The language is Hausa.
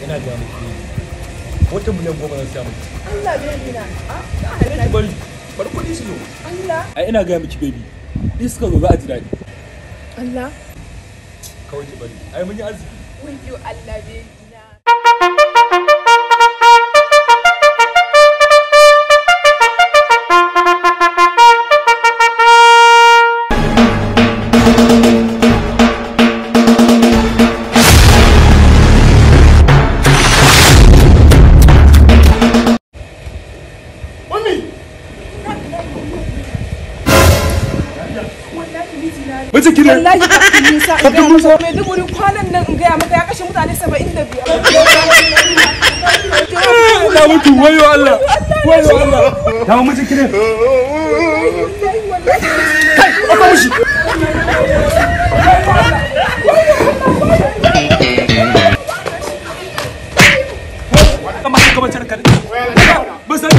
Ina ga miki wata miliyan 10 zan siya miki. Allah baby na. Ah, bari bari kuɗi su zo. Allah. Ai ina ga miki baby. Kuɗi suka zo za a ji daɗi. Allah. Kawai ki bari. Ai mun yi arziki. Wayyo Allah baby na. Wallahi kafin nisa in gaya maka Maiduguri kwanan nan in gaya maka ya kashe mutane 75. Na mutu wayo Allah wayo Allah. Ta mutu kire. Kai aka mushi. Kamar kamar kare. Ba sai